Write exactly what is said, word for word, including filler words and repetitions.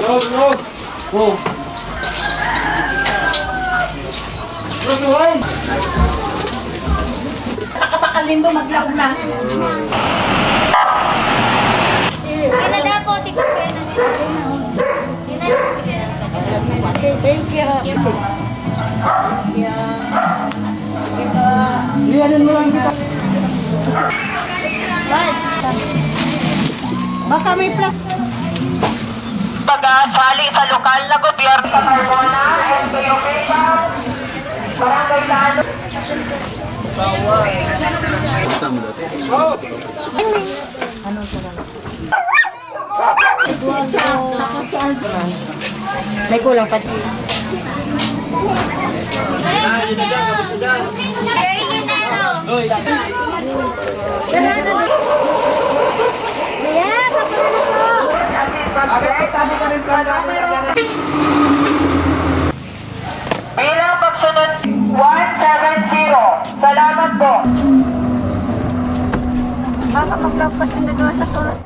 Yo, yo. Oh. Yo, yo, ay. Nakabakal nindo, maglaog na. Ano daw po, tikot ko yun, ano yun? Yun na yun. Okay, thank you. Yeah. Sige po. Iyanin mo lang kita. Baka may pla- Pag-aasali sa lokal na gobyerno sa Cardona, S K official, Barangay Tano. May kulang pa. Bilang pagsunod, one seven zero. Salamat po. Baka maglampas yung nagawa sa sunod.